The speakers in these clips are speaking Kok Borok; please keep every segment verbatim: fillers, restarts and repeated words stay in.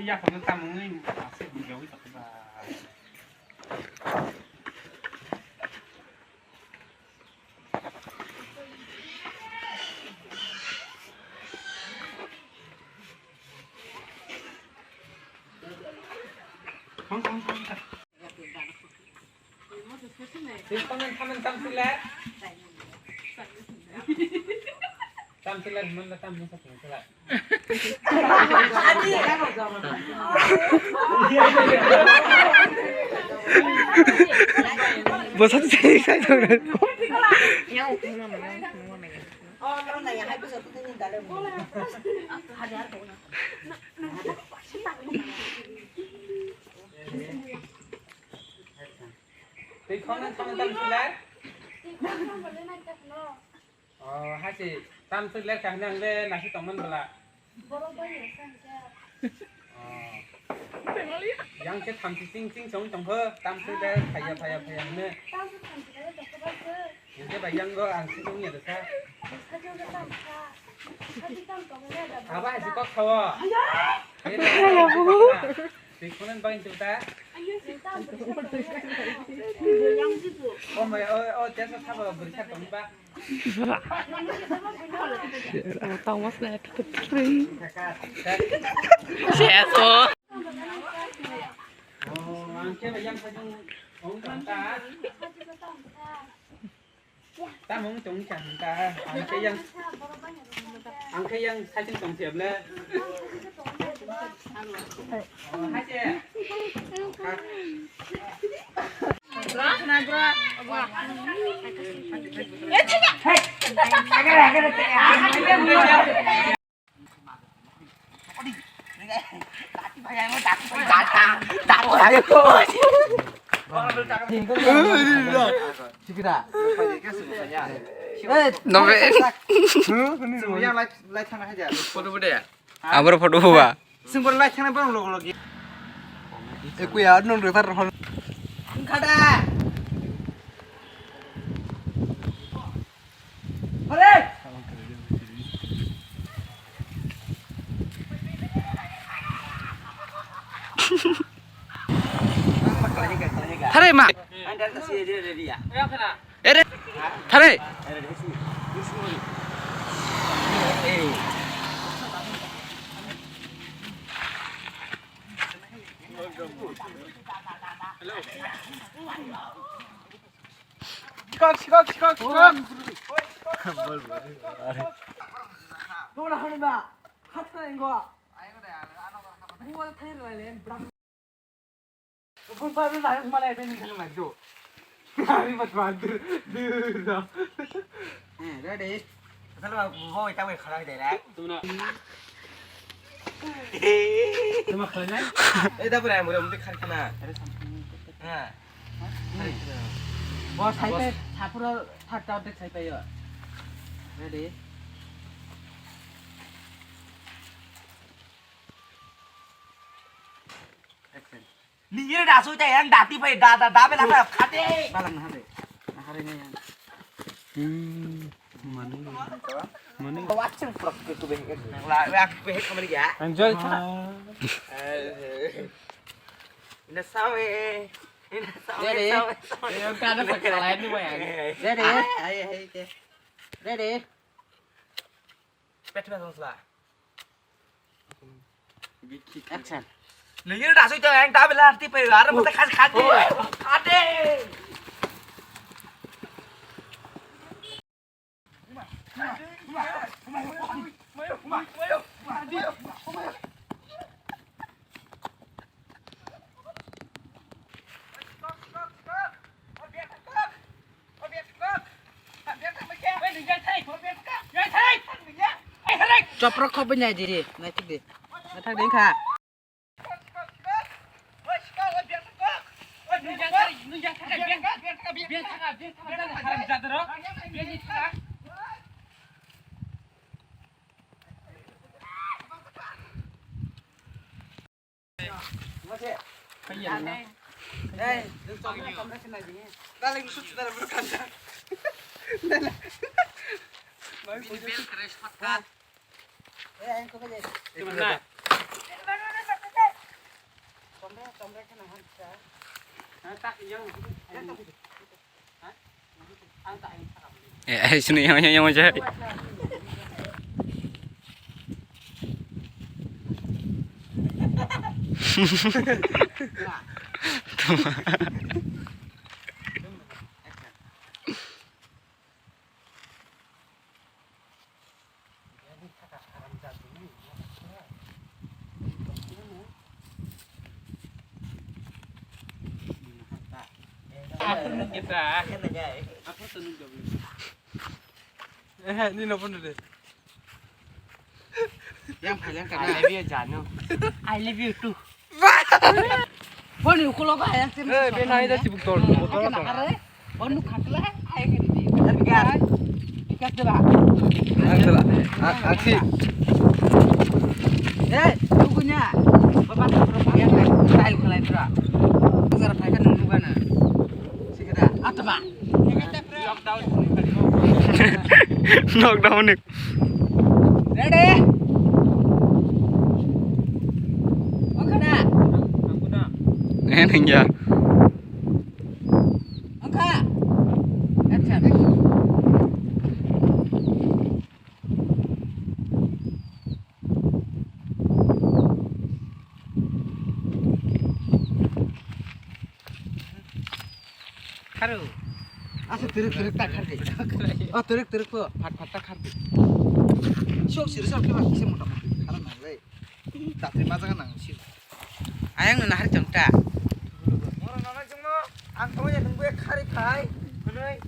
Yakono tamungni aswk bujawi tongkha ba. Thang, thang, thang, thang. Twi tongmani thamani tam sila. Tam sila himon la tam musa tong sila. Bwsa twi sai tong. Twi khongnang khongnang tam sila. Oh, hasi tam sila kahna ang le nasi tongman bala. Oh. Yang ke thamsi sing sing song tong ho, tam sila phaya phaya phaya ne. Yang ke bayang go ang sing song ya desa. Aba hasi kok thawa. Twi khongnang bang chuta. Oh my, oh, oh, jasa sabo berkat tong ba. Tongmas na three. Seso. Oh, ang ke bayang sajung ong ta. Tamung tong chang ta, ang ke yang, ang ke yang sajung tong siap le. Oh, hai se. Aboro photo buba. Sing bo lai thangna borok logo logi. Ekuya nung rwthar rw. Wngkha da. Hore. Thare ma. Ere. Thare. Sikok, sikok, sikok, sikok. Bol, bol, bol. Bol, bol, bol. Bol, bol, bol. Bumpa tu lain mana ada ni kan maju. Hari mat maju. Dulu. Eh, ready. Asal mau mau kita mau kalah deh lah. Tuma. Tuma kalah. Eh, dah berani, berani, berani kalah kena. Ha. Bos, hai pe, sapura third round te sai pe yo. Ready. Action. Ni ire da sui ta yang dati pai da da da bela ta khate. Balang na hade. Na hare ne yang. Hmm. Mani. Mani. Watching prok ke tu beng. La ya ke kamar ya. Enjoy tha. Ina sawe. Ina sawe. Ready? Sawe, sawe. Yang kada pakai lain ni bayang. Ready? Ayo ayo. Ready? Pet na song sla. Action. Lagi dah sui tu yang tak bela nanti pe, arah mata khas khas. Khas. Choprok kho bini diri, naitik di. Naithak di kha. Eh, eh, sini yang, yang, yang macam. Eh, ni no pun de. Yang paling kena. I love you, Janu. I love you too. Boni ukulo ba yang sini. Eh, ben hai da sibuk tol, botol tol. Are, bonu khatla, ai kiri di. Bikas. Bikas deba. Ang deba. Ang, ang si. Eh, tukunya. Bapak, bapak, yang style khalai dra. Sara phai ka nunggu ba na. Sikada. Atma. Knockdown ni. Ready? Oke dah. Eh, neng ya. Oke. Action. Kharo. Asa twrwk twrwk ta khardi. O twrwk twrwk po phat phat ta khardi. Sok siri sok khe ba kisa mota mota khara nang le. Tatwi ma jaga nang si. Ayang no nahar chong ta. Moro nana jingmo ang thangya nungbu khari khai. Hwnwi.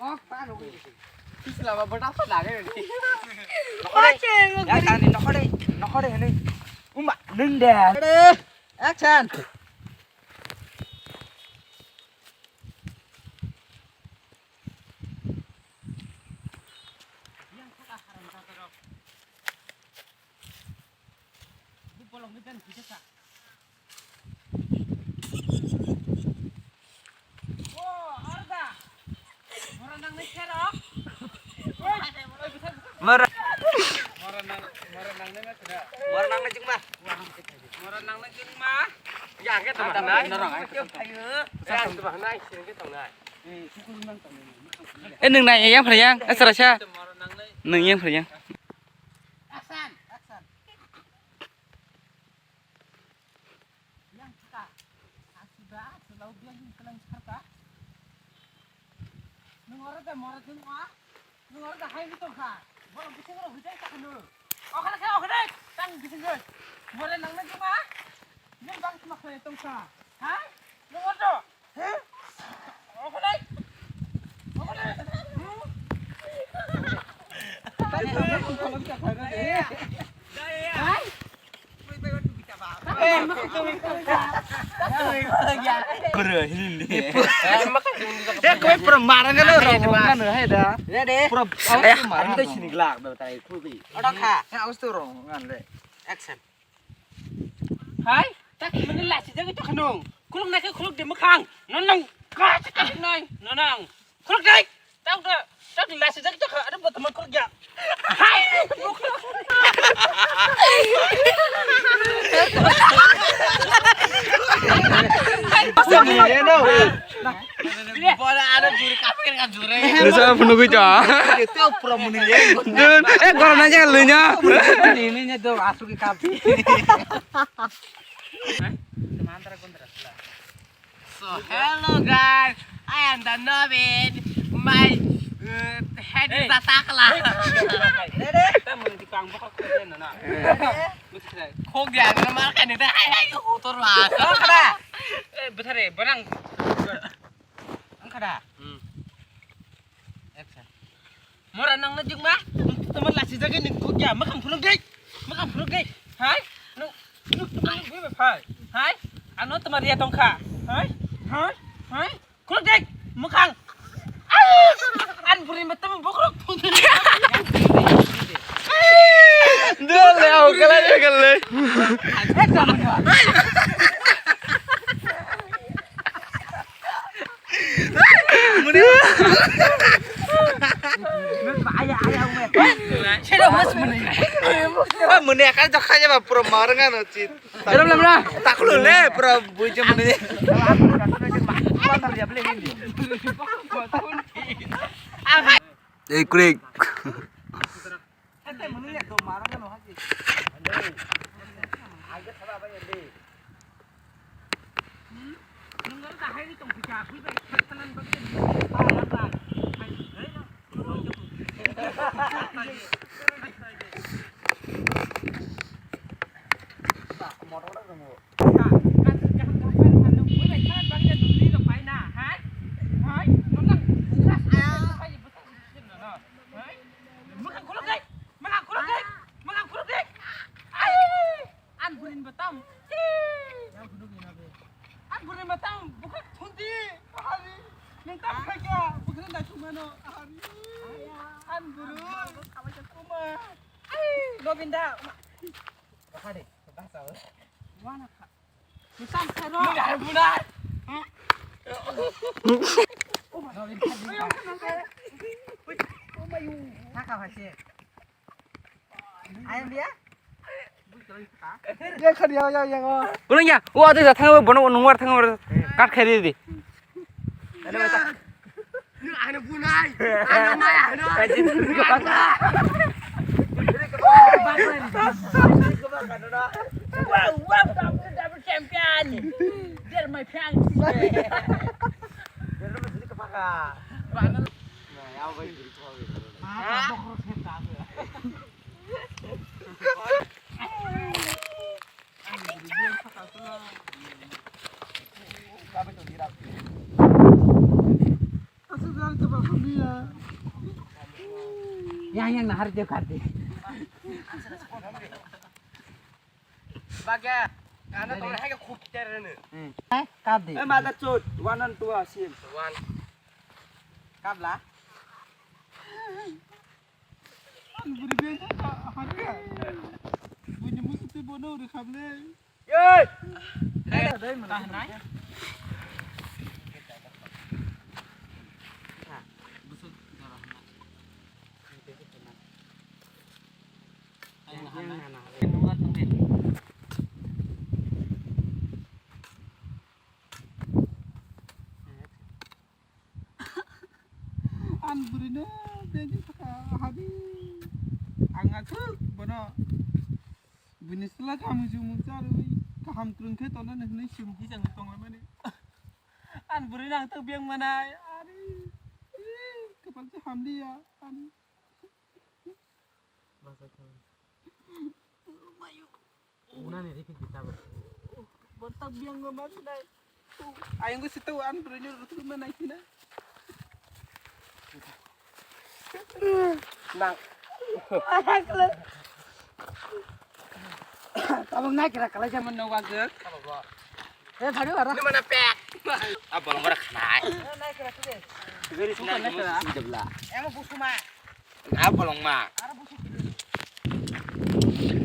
Kok ta rogwi. Pisla ba bata sa lage ni. Oche, ya tani nokhore, nokhore hwnwi. Umba nung de. Action. Mara. Mara nang, mara nang nai ma sida. Mara nang nai jingma. Mara nang nai jingma. Ya ke tama nai. Norong ai. Ya tama nai, sing ke tama nai. Eh, nwng nai yang phra yang, eh, sara sa. Nwng yang phra yang. Action, action. Yang chika. Asiba, selau dia yang kelang sarka. Nwng oro da mora jingma. Nwng oro da hai ni tongkha. Bolong bising oro hujai ta khanu. Okhana khe okhana tang bising oi. Mora nang na jingma. Nwng bang sima khoi tongkha. Ha? Nwng oro. Hai, tak mani lasi jagi tak nung. Kuluk nake kuluk di mukang. Nonong. Kau cakap nai. Nonong. Kuluk dai. Tau da. Tau di lasi jagi tak ada buat teman kuluk ya. Hai. Bola ada juri kafir kan juri. Bisa menunggu ja. Itu pura muni ya. Dun, eh, corona aja lu nya. Ini nya do asuk kafir. So hello guys, I am the Nobin. My uh, head is a takla. Khok dia, mar kani ta hai hai ko tor ba. Eh, bethare, barang. Ang khada. Hmm. Action. Mora nang na jingma, teman lasi jagi ning khok ya, makam phunuk dei, makam phunuk dei. Hai? Nuk, nuk, nuk, nuk, nuk, hai. Hai? Ano teman ria tongkha. Hai? Hai? Hai? Khuluk dei, mukang. An buri ma teman bokrok phunuk. Dole au kala kala. Mene akan jakha jaba pura marang ano chit. Dalam lam na. Taklu le pura buji mene. Ei, kurik. Mwkhang khuluk di, mwkhang khuluk di. Ai! An burin batam. An burin batam, bukhak thundi, ahari. Nung tam khaikha, bukhak na thumano, ahari. An burun. Kuma. Ai, Govinda. Bahari, bahasa. Wana kha. Nung tam khairo. Nung hai bunai. Thaka bhai se. Ayang dia? Yang khan yang, yang, yang, oh. Ulang ya, o adu ja thang bono nungwar thang kat khairi di. Ano bunai, ano mai, ano. Wow, welcome to double champion. They're my fans. Yang, yang nahar dia kati. Bagya, kana tong hai ka khuk ter ne. Eh, kap di. Eh, mother chod, one and two asim. One. Kap la. Buri beng ka hari ya. Buni musu te bono re khable. Yoi. Dai, dai, mana? Tahan, dai. Busuk darah. An burino begi saka hadi. Ang asuk bono. Bini sila kaham jumung charwi kaham krung khe tonani hwnwi simdi jang tonglaimani. An burino ang tak biang manai. Ari. Kapal se hamliya. Ani. Unani rikit di tabuk. Bontak biang ma sinai. Ayang ko situ an bro nyo rutu ma nai sina. Nang. Tabuk nai kira kalai jaman no wajak. Eh, thari bara. Ini mana pek? Ah, bolong bara khanai. Eh, nai kira tu de. Very small. Ema busuma. Ah, bolongma.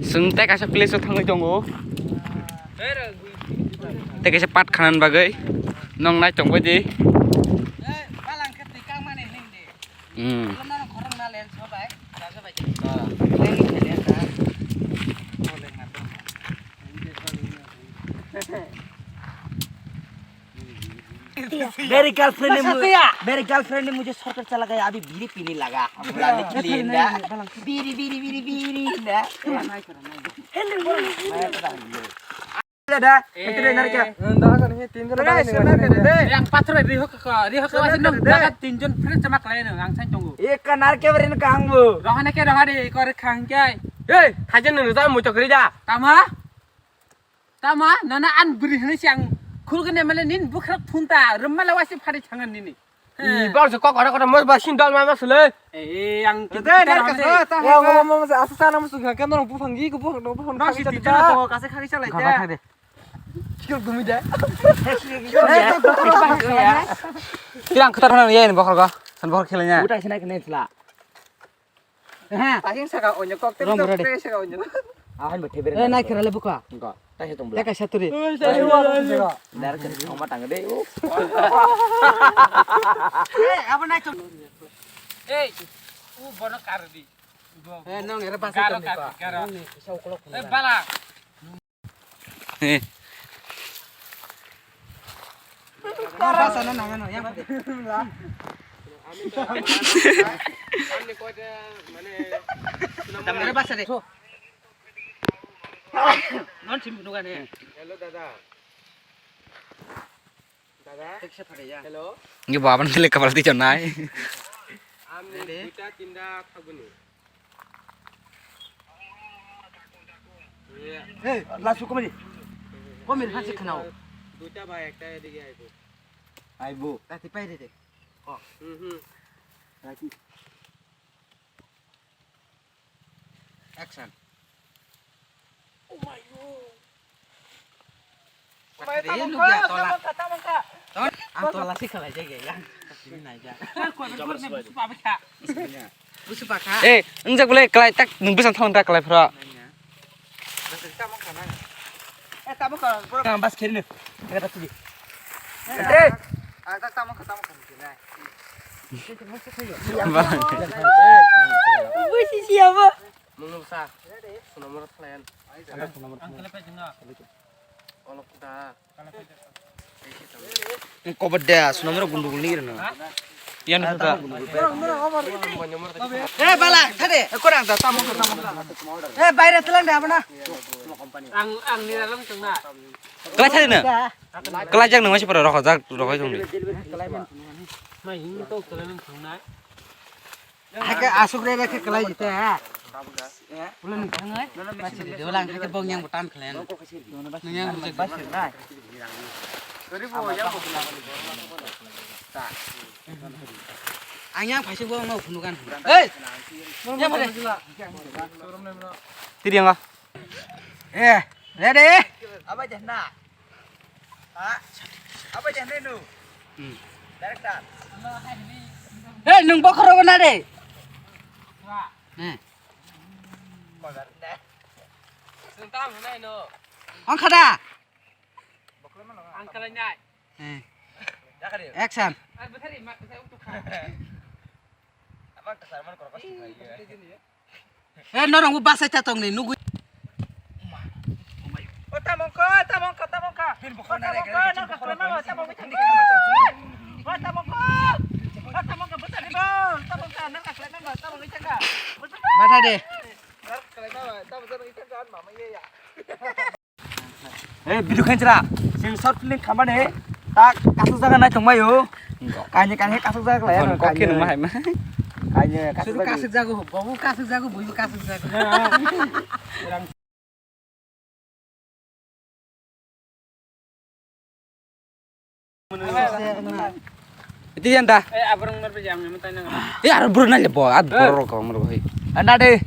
Chwng tei kaisa place o thangwi tongo. Tei kaisa pat khanan bagwi. Nong nai tongbai di. Hmm. मेरी गर्लफ्रेंड ने मुझे, मेरी गर्लफ्रेंड ने मुझे शॉर्टकट चला गया, अभी बीड़ी पीने लगा। हम बुलाने के लिए ना। बीड़ी, बीड़ी, बीड़ी, बीड़ी ना। Hello. Ada, itu dia narik ya. Yang pathor rihok, rihok, jaga tinjon friend sama kelai nang, ang sain tunggu. Ika narik ya, berin kangbu. Rohana ke rohade, ikor kangkai. Hei, thajen nang jam mucok rida. Tama? Tama, nana an bwrwi hwnwi se ang khulgani male nini bwkhrok thunta, rwmmale waise phari thangan nini. I bang se kok ora kora mor ba sin dol ma ma sule. Eh, ang de, de, de, de. Ya, ngomong ngomong se asa sana musu kha kano buphangi ko buphangi no buphangi. Nasi khagi tija chata. To kase khagi chalai. Khaba de. Thang de. Sikil gumi de. Tirang khatar hana ye ni bokhor ga. San bokhor khelai na. Utai sinai kene sla. Tahing saka onyo kok, teri kok, teri saka onyo. Ahan bete bere. Eh, nai kira le buka. Engko, tahi tong bela. Teka saturi. Dar ke thongma tang de. Eh, abo nai tong. Eh, u bono kardi. Eh, nong era basa Garo tong ka, ka, garo. Nong ni sa ukolok. Eh, bala. Eh. Basa na nang ano, yang pati. Tamre basa de. Non sim duga ne. Hello, dada. Dada. Thik se phare ya. Hello. Ngi baban le kapal ti chonai. Ami duita tinda thaguni. Hey, lasu komedi. Komedi hasi khanao. Duita ba ekta edige aibo. Aibo. Tati pai de. Oh. Mhm. Tati. Action. Oh my God. Tamang ka, tamang ka. Ton, ang tola si khalai jai ya. Sini nai ja. Busu pakha. Eh, engjak bole kalai tak nung bwsang thang da kalai phra. Tamang ka na. Eh, tamang ka. Bas khiri ne. Kata tigi. Eh, ah, tamang ka, tamang ka. Busu siapa? Mungsa. Sunomor plan. Olok da. Kobo de, sunomor gundugul ni reno. Yan ta. Eh, bala, thade. Eh, korang da, tamo, tamo. Eh, baire telang de abana. Ang, ang ni dalam tengna. Kala thade na. Kala jang nang masih pada rokok jak, rokok jong ni. Mai hing to telang tengna. Hake asuk re re ke kelai jite ha. Ulan thang ai. Dolang hake bong yang botan kelen. Nang yang bujak bas nai. Ang yang phaisuk bong no phunukan. Hei. Yang mana? Tiri yang ah. Eh, ready? Apa je na? Ha? Apa je na nu? Hmm. Director. Eh, nung bokhoro na de. Eh. Kogar de. Sung tam na no. Ang khada. Ang khada nai. Eh. Action. Abang kasar man korok kasih. Eh, norong bo basa cha tong ni nugui. O tamong ko, tamong ko, tamong ko. Pin bokol na re, tamong ko, nang ka klemang, tamong ko, tamong ko. O tamong ko. O tamong ko, buta ni bo. Tamong ko, nang ka klemang, tamong ko, tamong ko. Bata de. Nang ka klemang, tamong ko, tamong ko, mama ye ya. Eh, video khenchra, sing short film khamani, tak kasuk jaga nai tongmai o. Kaini, kaini kasuk jaga lai, Bon kok khe nungma hai ma. Kaini kasuk jaga. Kasuk jaga, babu kasuk jaga, buibu kasuk jaga. Iti yan ta. Eh, abrang mar pe jam ni matai nang. Eh, aro bro nai le bo, at bro ko mar ko hai. Anda de.